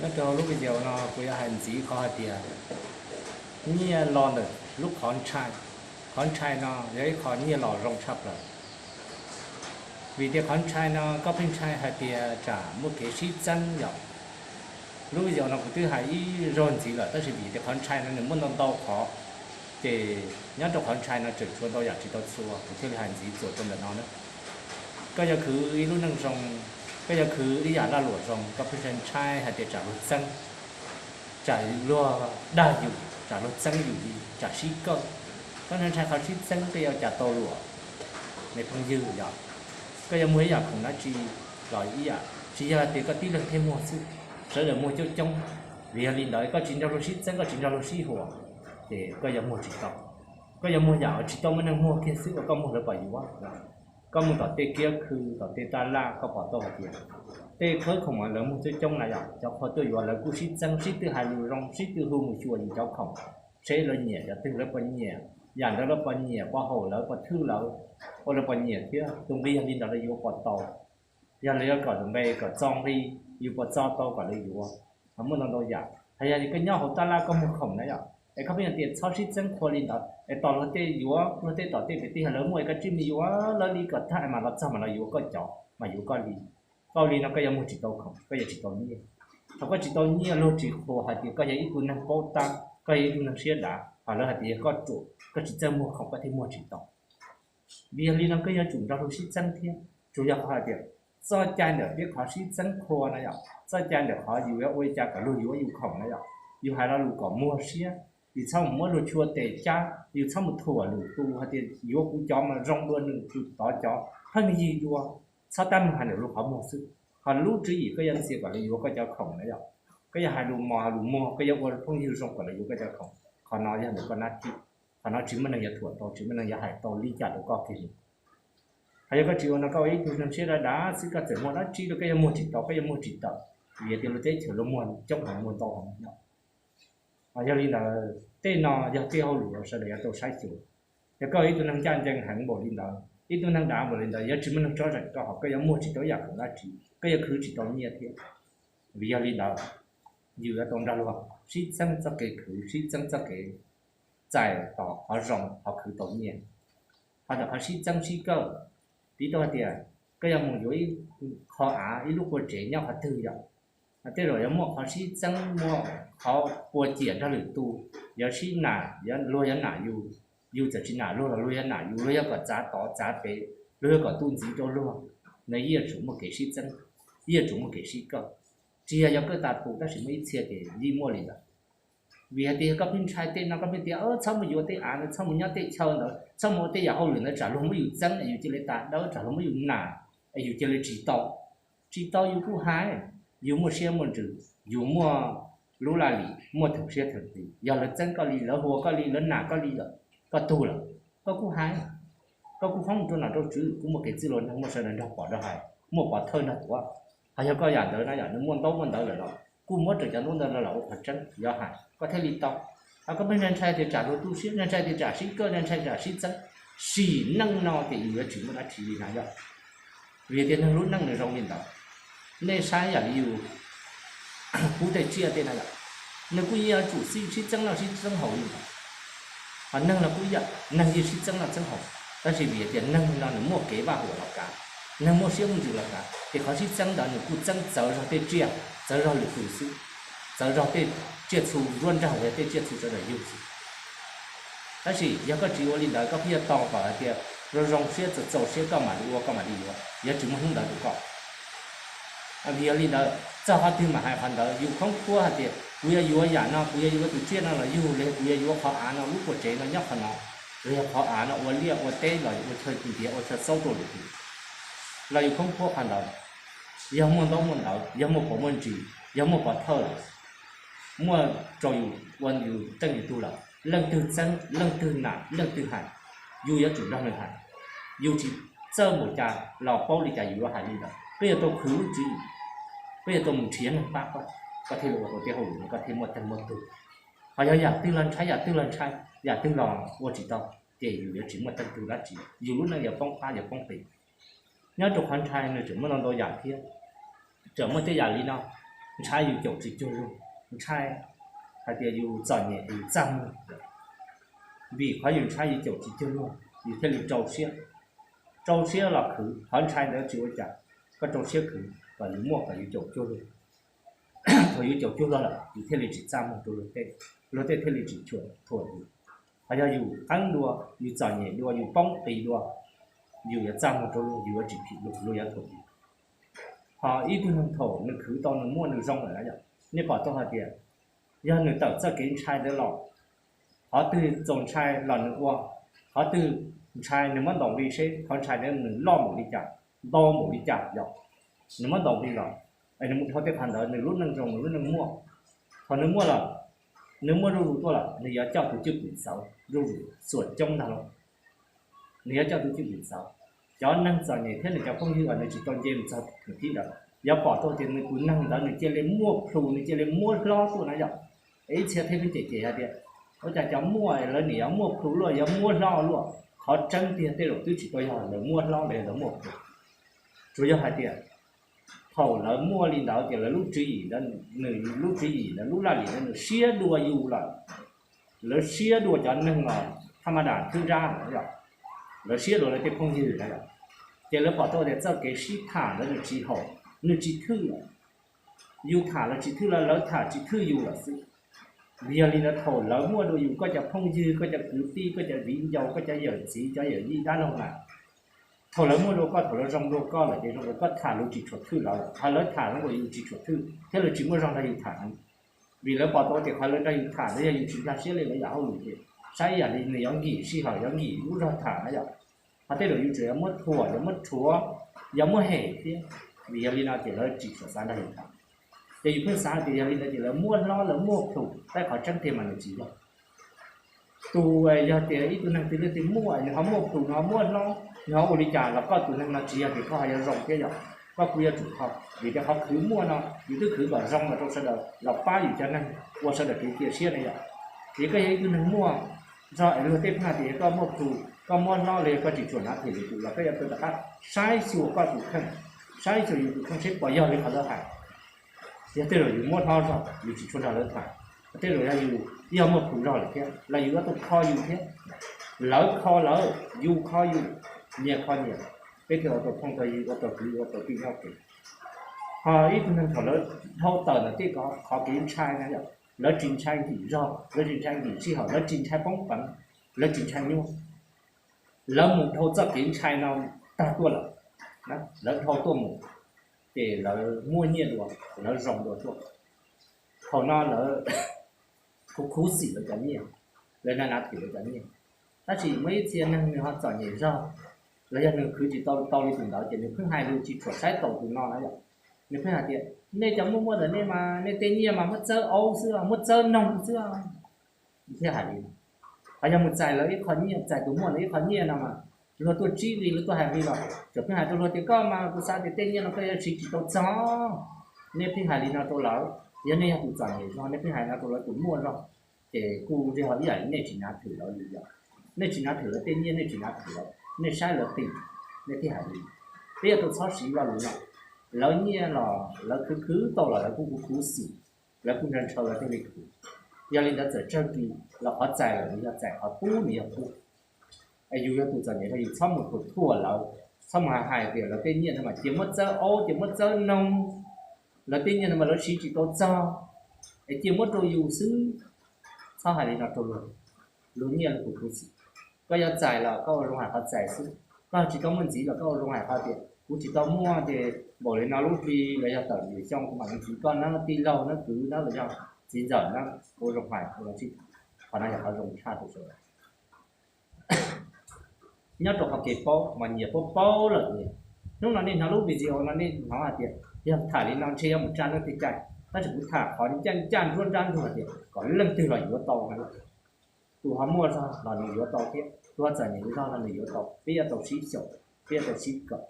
Nyob rau lub video no kuv yuav hais ntxiv qhov hais tias nyiaj los ntawm lub qhov ntshai. Qhov ntshai no yog ib qho nyiaj los zoo tshaj plaws, vim tias qhov ntshai no koj pheej ntshai hais tias tsam muaj kev sib txeeb yom. Lub video no kuv twb hais ib zaug ntxiv lawm, tab sis vim tias qhov ntshai no nws muaj ntau ntau qhov, ces nyob rau qhov ntshai no tseem tshuav ntau yam tsis tau txhua, kuv thiaj li hais ntxiv txuas rau ntawm no na. Koj yuav khwv ib lub neej zoo, koj yuav khwv ib yam lag luam zoo, koj pheej ntshai ntshai hais tias tsam luag txeeb, tsam luag dag yus, tsam luag txeeb yus li, tsam sib kawj. Koj ntshai ntshai qhov sib txeeb, koj yuav ua cas tau luam, me phooj ywg yom? Koj yuav muag ib yam khoom dab tsi los ib yam, tsis yog tias koj tib leeg thiaj muag xwb, sawv daws muag coob coob. Vim yog li ntawd koj tsis nrog luag sib txeeb, koj tsis nrog luag sib huam, ces koj yuav muag tsis tau. Koj yuav muag yam uas tsis tau muaj neeg muag kiag xwb uas koj muag lawv pom yuav. Koj mus tom tej kiab khw, tom tej taj laj, koj pom tau hais tias tej khawb khoom uas lawv muag coob coob na yom, cov qhua tuaj yuav lawv kuj sib txeeb, sib tw hais lus zoo, sib tw hu mus xyuas yus cov khoom, seb lawv nyiam cov twg, lawv puas nyiam yam ntawd, lawv puas nyiam, puas haum lawv, puas thwj lawv, ua lawv puas nyiam thiab. Tus nqi yog li ntawd lawv yuav puas tau. Yog lawv yuav kom tus nqi kom txo nqi, yus puas txo tau kom lawv yuav. Ho muaj ntau ntau yam, hos yog koj nyob hauv taj laj koj muag khoom na yom, es koj pheej hais tias txhob sib txeeb qhua li ntawd, es tos luag tej yuav, luag tej tom tej pem tej, yog lawv muaj es koj cia li mus yuav lawv li kom tag es mam los txog mam los yuav koj cov, mam yuav koj li. Koj ua li no koj yuav muag tsis tau khoom, koj yuav tsis tau nyiaj. Thaum koj tsis tau nyiaj luag tsis qhuas hais tias koj yog ib tug neeg paub tab, koj yog ib tug neeg siab dav, hos lawv hais tias yog koj ruam, koj tsis txawj muag khoom koj thiaj muag tsis tau. Vim yog li no koj yuav tsum nrog luag sib txeeb thiab. Tsuas yog qhov hais tias txoj cai ntawm peb qhov sib txeeb qhua na yom, txoj cai ntawm qhov yus yuav ua li cas kom luag yuav yus khoom na yom, yus hais lo lus kom muag siab, yus txhob mus muab luag chua tes cab, yus txhob mus thuam lwm tus hais tias yuav kuv cov mas zoo dua nws tus tod cov, pheej yig dua, txhob tab meeg hais ntawm luag qhov muag xwb. Ho lub tswv yim koj yuav ntxias kom lawv yuav koj cov khoom na yom, koj yuav hais lus mos lus muag, koj yuav ua phooj ywg zoo kom lawv yuav koj cov khoom. Qhov no yog ntawm koj nab thib, qhov no tsis muaj neeg yuav thuam tau, tsis muaj neeg yuav hais tau li cas rau koj kiag li. Hos yog koj tsis ua no koj ua ib tug neeg siab dav dav xwb, koj txawm muag dab tsi los koj yuav muag tsis tau, koj yuav muag tsis tawm. Vim tias luag teb chaws luag muag coob heev, muag ntau heev. Hos yog li ntawd tej no yog tej hauj lwm uas sawv daws yuav tau saib xyuas. Yog koj ib tug neeg ncaj ncees heev npaum li ntawd, ib tug neeg dav npaum li ntawd, yuav tsis muaj neeg tsob zeem koj, hos koj yuav muag tsis tau ib yam khoom dab tsi, koj yuav khwv tsis tau nyiaj thiab. Vim yog li ntawd yus yuav tau nrog luag sib txeeb txoj kev khwv, sib txeeb txoj kev txais tos qhov zoo, qhov khwv tau nyiaj. Ho ntawm qhov sib txeeb sib kawj, piv tau hais tias koj yuav mus yuav ib qho av, ib lub qua tsev nyob qhov twg yom, tej zaum yuav muaj qhov sib txeeb, muaj qhov puas ciam nrog lwm tus, yuav sib nam, luag yuav nam yus, yus txawm tsis nam luag los luag yuav nam yus, luag yuav kom txav tod txav pem, luag yuav kom tu ntxiv rau luag. Nws yeej yuav tsum muaj kev sib txeeb, yeej yuav tsum muaj kev sib kawj. Tsis yog yuav kawj tas tus, tab sis muaj ib txhia ces yeej muaj li ntawd. Vim hais tias yog koj pheej ntshai tej no, koj pheej tias txhob mus yuav tej av ntawd, txhob mus nyob tej chaw ntawd, txhob mus ua tej yam hauj lwm ntawd, tsam luag muab yus txeeb es yus cia li tas dawb, tsam luag muab yus nam es yus cia li tsis tau. Tsis tau yus kuj hais, yus muaj siab muaj ntsws, yus muaj lub laj lim, muaj theem siab theem ntsws. Yog lawv txeeb koj li, lawv hu ua koj li, lawv nam koj li lawm, koj tug lawm, koj kuj hais, koj kuj foob mus rau nom rau tswv, kuj muaj kev txwj laus neeg, muaj sawv daws nrog pom nrog hais, muaj pov thawj nrog tuav. Hos yog koj yam ntawd na yom, nws muaj ntaub muaj ntawv lawm los kuj muab raws cov ntaub ntawv no los ua qhov tseeb yog hais koj thiaj li tau. Hos koj pheej ntshai ntshai tias tsam luag tu siab, ntshai ntshai tias tsam sib kawj, ntshai ntshai tsam sib txeeb, sim neej no ces yus yuav tsis muaj dab tsi li na yom. Vim tias neeg lub neej nws zoo li ntawd. Nej saib yam li yus pub tej tsiaj tej na yom, nws kuj yeej yuav tsum sib txeeb noj sib txeeb haus li ntawd. Hos neeg los kuj ib yam, neeg yeej sib txeeb noj txeeb haus, tab sis vim tias neeg no nws muaj kev vaj huam los kav, neeg muaj siab muaj ntsws los kav, ces qhov sib txeeb ntawd nws kuj txeeb txawv zog tej tsiaj, txawv zog lwm tus xwb, txawv zog tej tsiaj txhu nruab nrag los yog tej tsiaj txhu sawv daws yug xwb. Tab sis yog koj tsis ua li ntawd, koj pheej yuav tos kom hais tias zoo zoo siab txaus txaus siab koj mam li ua, koj mam li yuav, yuav tsis muaj hnub ntawd rau koj. Vim yog li ntawd, txog qhov twg mam hais qhov ntawd. Yus khoob khuab hais tias kuv yuav yuav yam no, kuv yuav yuav tus tsiaj no los yug, los yog kuv yuav yuav qhov av no, lub qua tsev no nyob qhov no, los yog qhov av no ua liaj ua teb los ua chaw ntiav ua chaw xaub rau lwm tus, los yus khoob khuab qhov ntawd. Yog muaj ntaub muaj ntawv, yog muaj pov muaj ntsis, yog muaj pov thawj lawm, muaj rau yus ua yus teej yus tug lawm, leej twg txeeb, leej twg nam, leej twg hais, yus yuav tsum nrog nws hais. Yus tsis txawj npaum cas los paub li cas yus yuav hais li ntawd. Koj yuav tau khwv lub tswv yim, koj yuav tau mus nrhiav neeg pab koj, koj thiaj li ua tau tej hauj lwm no, koj thiaj muaj teej muaj tug. Hos yog yam twg los ntshai, yam twg los ntshai, yam twg los ua tsis tau, ces yus yuav tsis muaj teej tug dab tsi, yus lub neej yuav poob qab yuav poob pem. Nyob rau qhov ntshai nws tseem muaj ntau ntau yam thiab. Tseem muaj tej yam li no, ntshai yus caum tsis cuag luag, ntshai hais tias yus txom nyem yus txaj muag. Vim qhov yus ntshai yus caum tsis cuag luag, yus thiaj li rau siab, rau siab los khwv. Qhov ntshai ntawd tsis ua cas, koj rau siab khwv kom yus muaj, kom yus caum cuag luag. Thaum yus caum cuag luag lawm yus thiaj li tsis txaj muag rau luag tej, luag tej thiaj li tsis thuam yus. Ho yog yus qeeb dua, yus txom nyem dua, yus poob qis dua, yus yuav txaj muag rau luag, yus yuav tsis phim luag, luag yuav thuam yus. Ho ib tug neeg thaum nws khwv tau nws muaj nws zoo lawm na yom, nej pom tau hais tias yog nws tawm txoj kev ntshai ntawd los, qhov twg txaus ntshai los nws ua, qhov twg ntshai nws muab ntaus li seb qhov ntshai ntawd nws loj npaum li cas, ntau npaum li cas yom, nws muab ntaus li los, nws mus dhau tej qhov ntawd nws lub neej zoo, nws lub neej muaj. Thaum nws muaj lawm, nws muaj zuj zus tuaj lawm, nws yuav coj tus cwj pwm txawv zuj zus xuam coob ntag lauj. Nws yuav coj tus cwj pwm txawv. Cov neeg txom nyem thiab nws cov phooj ywg uas nws tsis tau nce mus txog thwm thib ntawd yuav pom tau tias nws tus neeg ntawd nws cia li muaj plhus, nws cia li muab hlob tuaj na yom. Ib txhia thiaj pheej cem cem hais tias, ua cas cov muaj lawv nim yuav muaj plhus luaj, yuav muab hlob luaj. Qhov tseeb tiag tej zaum twb tsis tau yog lawv muab hlob los yog lawv muaj plhus, tsuas yog hais tias thaum lawv muaj li ntawd ces lawv lub tswv yim ntawd, nws lub tswv yim ntawd, lub laj lim ntawd nws siab dua yus lawm, lawv siab dua cov neeg los thaj ma das thwb nrab na yom, lawv siab dua lawv tej phooj ywg na yom. Ces lawv pom tau tias txoj kev sib tham ntawd nws tsis haum, nws tsis thwj lawm. Yus tham lawv tsis thwj lawv, lawv tham tsis thwj yus lawm xwb. Vim yog li ntawd thaum lawv muaj dua yus, koj cov phooj ywg, koj cov kwv tij, koj cov viv ncaus, koj cov yawm txiv, cov yawm yij dab laug na, thaum lawv muaj dua koj, thaum lawv zoo dua koj lawm ces zoo rau koj tham lus tsis tshua thwj lawv, ho lawv tham zoo rau yus tsis tshua thwj thiab lawv tsis muaj zog nrog yus tham. Vim lawv pom tau tias qhov lawv nrog yus tham ntawd yog yus tsis nkag siab li lawv yam hauj lwm ces saib ib yam li nws yuav nkim sij hawm, yuav nkim lub zog tham na yom. Ho tej zaum yus tseem yuav muab thuam, yuav muab rhuav, yuav muab hem thiab. Vim yog li no ces lawv tsis tshua xav nrog yus tham. Ces yus pheej xav tias yog li ntawd ces lawv muaj hlob lawv muaj plhus, tab qhov tseeb tiag mas nws tsis yog. Tus yog tias ib tug neeg twg leej twg muaj, nws ho muaj plhus, nws ho muaj hlob, nws ho ua li cas los koj tus neeg no tsis yog tias koj ho yuav zoo thiab yom. Koj kuj yuav tsum kho, vim tias qhov khwv muaj no yus twb khwv kom zoo los rau sawv daws los pab yus cov neeg ua sawv daws kev cia siab na yom. Vim koj yog ib tug neeg muaj zog es luag tej pheej hais tias yog koj muaj plhus, koj muab hlob los yog koj tsis tshua nav them lwm tus los koj yuav tau rov qab saib xyuas koj tus kheej, saib xyuas yus tus kheej seb puas yog li qhov lawv hais. Yog tej zaum yus muab hlob zog yus tsis tshua nrog lawv tham, tej zaum yog yus yog muaj plhus zog lawm thiab los yus yuav tau kho yus thiab. Lawv kho lawv, yus kho yus, nyias kho nyias, peb thiaj ua tau phooj tau ywg, ua tau kwv ua tau tij nyob kev. Ho ib tug neeg thaum lawv dhau tawm ntawm tej qhov kev ntshai na yom, lawv tsis ntshai nkim zog, lawv tsis ntshai nkim sij hawm, lawv tsis ntshai poob peev, lawv tsis ntshai nyuaj. Lawv mus dhau txoj kev ntshai no tag tuaj lawm, lawv dhau tuaj mus, ces lawv muaj nyiaj dua, lawv zoo dua tuaj. Thaum no lawv khuv khuv xim lawv cov nyiaj, lawv nav nav them lawv cov nyiaj. Tab sis muaj ib txhia neeg nws ho txom nyem zog, los yog nws khwv tsis tau tau li tus ntawd ces nws pheej hais lus tsis tshua saib taus tus no na yom. Nws pheej hais tias nej cov muaj muaj ntawm nej mas nej tej nyiaj mas muab txawb aub xwb, muab txawb noog xwb. Thiaj hais li, ho yog mus txais lawv ib qho nyiaj, txais tus muaj lawv ib qho nyiaj no mas luag tuaj tsib li, luag tuaj hais li los tseem pheej hais rau luag tias koj mas kuv xav tias tej nyiaj no koj yuav siv tsis tau txog. Nej pheej hais li no rau lawv, yog nej yog tus txom nyem zog nej pheej hais no rau lawv tus muaj zog, ces kuj yog ib yam li nej tsis nav them lawv li yom. Nej tsis nav them lawv tej nyiaj, nej tsis nav them lawv, nej saib lawv qis, nej thiaj hais li. Peb yuav tau txhob siv lo lus no. Lawv nyiaj los lawv khwv khwv tau los lawv kuj khuv khuv xim, lawv kuj ntshaw ntshaw lawv thiaj li khwv. Yog li ntawd txawm tsawg kis los qhov txais lawm nws yog txais, qhov pub nws yog pub. Es yus yog tus txom nyem no yus txhob mus thuam thuam lawv, txhob mus hais hais tias lawv tej nyiaj no mas cia muab txawb aub, cia muab txawb noog, lawv tej nyiaj no mas lawv siv tsis tau txog, es cia muab rau yus xwb. Txhob hais li no rau luag, luag nyiaj luag khuv khuv xim. Koj yuav txais los koj ua zoo hais qhov txais xwb, koj tsis tau muaj ntxiv los koj ua zoo hais qhov tias kuv tsis tau muaj ces npaum li no lub hli los yog tawm ntawm xyoo kuv mam li txiv koj nawb, tij laug nawb, kwv nawb, los yog txiv ntxawm nawb, ua zoo hais ua zoo sib tham. Qhov no yog qhov zoo tshaj rau sawv daws. Nyob rau qhov kev paub mas nyias paub paub lawm tias, hnub no nej hnov lub video no nej hnov hais tias yog tham li no ntshe yuav mus tsa neej tej cai, tab sis kuv tham qhov ncaj ncaj nruab nrab nrug hais tias kom leej twg los yuav tau na. Tus ho muaj zog los nws yuav tau thiab, tus ho txom nyem zog los nws yuav tau, peb yuav tau sib xyaum, peb yuav tau sib kawm.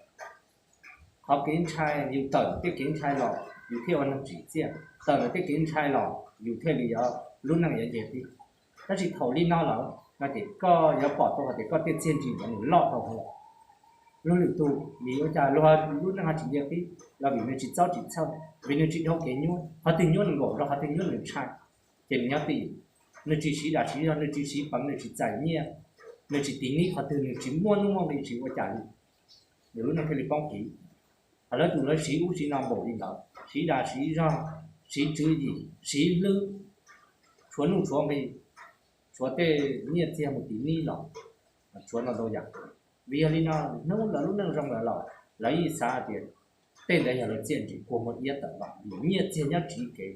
Qhov kev ntshai yus tawm ntawm tej kev ntshai los yus thiaj ua neeg tsim txiaj, tawm ntawm tej kev ntshai los yus thiaj li yuav lub neej yuav nce pib. Tab sis thaum li no lawm no ces koj yuav pom tau hais tias koj tej txiaj ntsig ntawd nws loj dhau hwv lawm. Luag lwm tus vim ua cas luag lub neej ho tsis nce qib los vim nws tsis txob tsis txhawj, vim nws tsis dhau kev nyuaj, qhov twg nyuaj nws nkaum rau, qhov twg nyuaj nws ntshai, ces nws nyob ti, nws tsis siv dag siv zog, nws tsis siv peev, nws tsis txais nyiaj, nws tsis tiv nib qhov twg, nws tsis muaj nuj muaj nqis, tsis ua cas li, nws lub neej thiaj li poob qiv. Hos lawv tus lawv siv ub siv no npaum li ntawd, siv dag siv zog, siv tswv yim, siv hlwb, tshuav nuj tshuav nqis, tshuav tej nyiaj txiag mus tiv nib los, tshuav ntau ntau yam. Vim yog li no, hnub lawv lub neej zoo lawm los lawv yeej xav tias tej ntawd yog lawv txiaj ntsig kua muag iab tawm los vim nyiaj txiag nyob tsiv kev.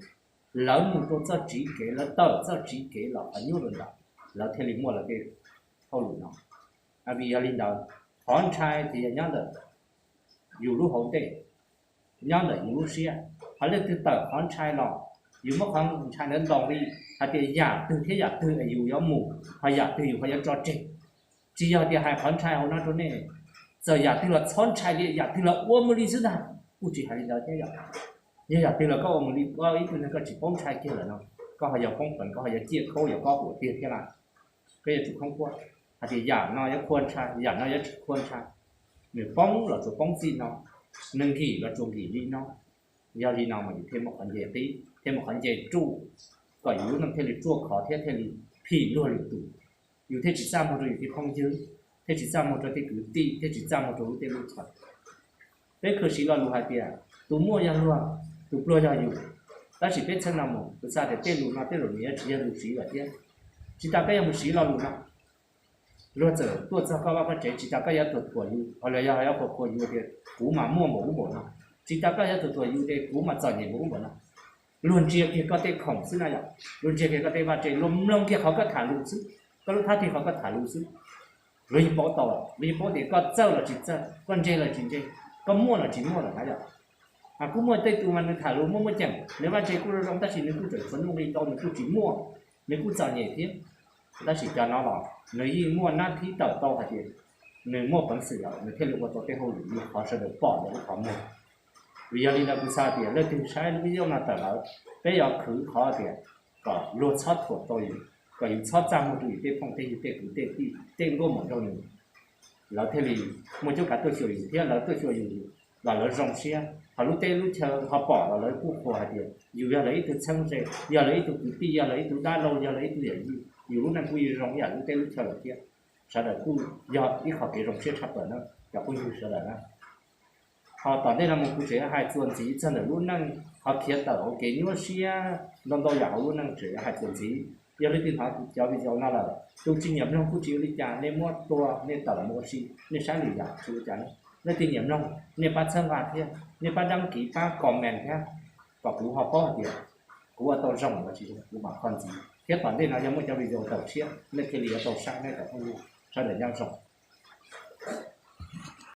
Lawv mus rau txoj tsiv kev, lawv tawm txoj tsiv kev los qhov nyuaj dua ntawd, lawv thiaj li muaj lawv tej hauj lwm no. Vim yog li ntawd, qhov ntshai ces yog nyob ntawm yus lub hauv ntej, nyob ntawm yus lub siab. Ho leej twg tawm qhov ntshai los, yus muab qhov ntshai ntawd ntaus li hais tias yam twg thiab yam twg es yus yuav mus, ho yam twg yus ho yuav tso tseg. Tsis yog tias hais qhov ntshai hauv no rau nej, txawm yam twg los txhob ntshai li, yam twg los ua mus li xwb ntag. Kuj tsis hais li ntawd thiab yom. Yog yam twg los koj ua mus li, koj ib tug neeg koj tsis paub ntshai kiag lawm no, koj ho yog poob peev, koj ho yog ciaj khaub, yog koj huam tiag thiab lawm. Koj yuav tsum khoob khuab hais tias yam no yuav qhuav ntshai, yam no yuav tsis qhuav ntshai. Nws poob los tsuas poob txij no, nws nkim los tsuas nkim li no. Yog li no mas yus thiaj muaj qhov nce qib, thiaj muaj qhov nce ruj, kom yus lub neej thiaj li ruaj khov thiab thiaj li phim luag lwm tus. Yus thiaj tsis txaj muag rau yus tej phooj ywg, thiaj tsis txaj muag rau tej kwv tij, thiaj tsis txaj muag rau lub teb lub chaw. Peb khwv siv lo lus hais tias tus muaj yog luag, tus pluag yog yus. Tab sis peb txheej no mus kuv xav tias tej lus no tej zaum nws yuav tsis yog lus siv lawm thiab. Tsis tas koj yuav mus siv lo lus no, luag txawm tuaj txog koj vaj koj tsev, tsis tas koj yuav tuaj thuam yus, ho los yog yuav qhuas qhuas yus tias kuv mas muaj npaum ub npaum no. Tsis tas koj yuav tuaj thuam yus tias kuv mas txom nyem npaum ub npaum no. Luag ntsia kiag koj tej khoom xwb na yom, luag ntsia kiag koj tej vaj tse, luag mloog kiag qhov koj tham lus xwb, koj lub thab teg qhov koj tham lus xwb. Luag yeej paub tau, luag yeej paub tias koj txawj los tsis txawj, koj ntse los tsis ntse, koj muaj los tsis muaj lawm na yom. Kuj muaj tej tus mas nws tham lus muaj muaj ceem, nws vaj tse kuj zoo zoo tab sis nws kuj tseem tshuav nuj nqis ntau, nws kuj tsis muaj, nws kuj txom nyem thiab. Tab sis cov no los nws yeej muaj nab thib tawm tau hais tias nws muaj peev xwm lawm nws thiaj li ua tau tej hauj lwm li qhov sawv daws pom ntawm lub qhov muag. Vim yog li ntawd kuv xav tias leej twg saib lub video no tawm lawm, peb yuav khwv qhov tias kom luag txhob thuam tau yus, kom yus txhob txaj muag rau yus tej phooj tej ywg tej kwv tej tij tej nkauj muam nraug nus, lawv thiaj li muaj cuab kav tuaj xyuas yus thiab lawv tuaj xyuas yus los lawv zoo siab, ho lub teb lub chaw ho pom los lawv kuj qhuas hais tias yus yog lawv ib tug txheeb ze, yog lawv ib tug kwv tij, yog lawv ib tug dab laug, yog lawv ib tug yawm yij, yus lub neej kuj zoo ib yam lub teb lub chaw lawm thiab. Sawv daws kuj yog ib qho kev zoo siab tshaj plaws na cov phooj ywg sawv daws na. Ho tom ntej no mus kuv tseem yuav hais txuas ntxiv txog ntawm lub neej ho khiav tawm hauv kev nyuaj siab ntau ntau yam hauv lub neej tseem yuav hais txuas ntxiv. Yog leej twg hnov cov video no lawm tus tsis nyiam mloog kuj tsis ua li cas, nej muab tua nej tawm mus ua si, nej saib lwm yam tsis ua cas na. Leej twg nyiam mloog nej pab txhawb nqa thiab, nej pab dab kiv pab comment thiab, kom kuv ho paub hais tias kuv ua tau zoo los tsis zoo kuv mam kho ntxiv. Thiab tom ntej no yog muaj cov video tawm tshiab nej thiaj li yuav tau saib na cov phooj ywg sawv daws nyob zoo.